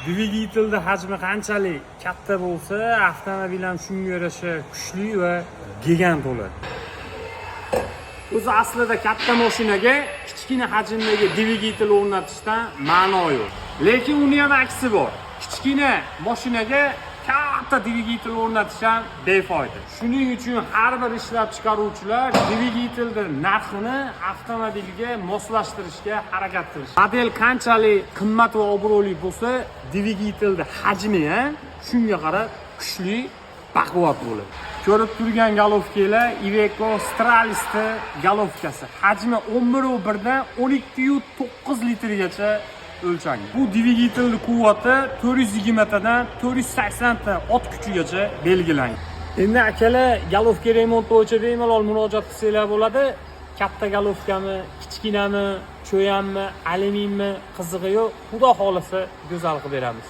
Dvigatelni hajmi qanchalik katta bo'lsa, avtomobil ham shunga yarasha kuchli va gigant bo'ladi. O'zi aslida katta mashinaga kichkina hajmdagi dvigatel o'rnatishdan ma'no yo'q. Lekin uni ham aksi bor. Kichkina mashinaga katta dvigatel o'rnatish ham befoyda. Shuning uchun har bir ishlab chiqaruvchilar dvigatelni narxini avtomobilga moslashtirishga harakat qilishadi. Model qanchalik qimmat va obro'li bo'lsa, dvigatelni hajmi ham shunga qarab kuchli, baquvvat bo'ladi. Ko'rib turgan головка lar Iveco Stralis'ni головка si. Hajmi 11,1 dan 12,9 litrgacha o'lchangan. Bu dvigatelni quvvati 420 tadan 480 ta ot kuchigacha belgilangan. Endi, akalar, головка remont bo'yicha bemalol murojaat qilsanglar bo'ladi. Katta головка mi, kichkinami, cho'yanmi, alyuminmi, qizig'i yo'q. Xudo xohlasa, go'zal qilib beramiz.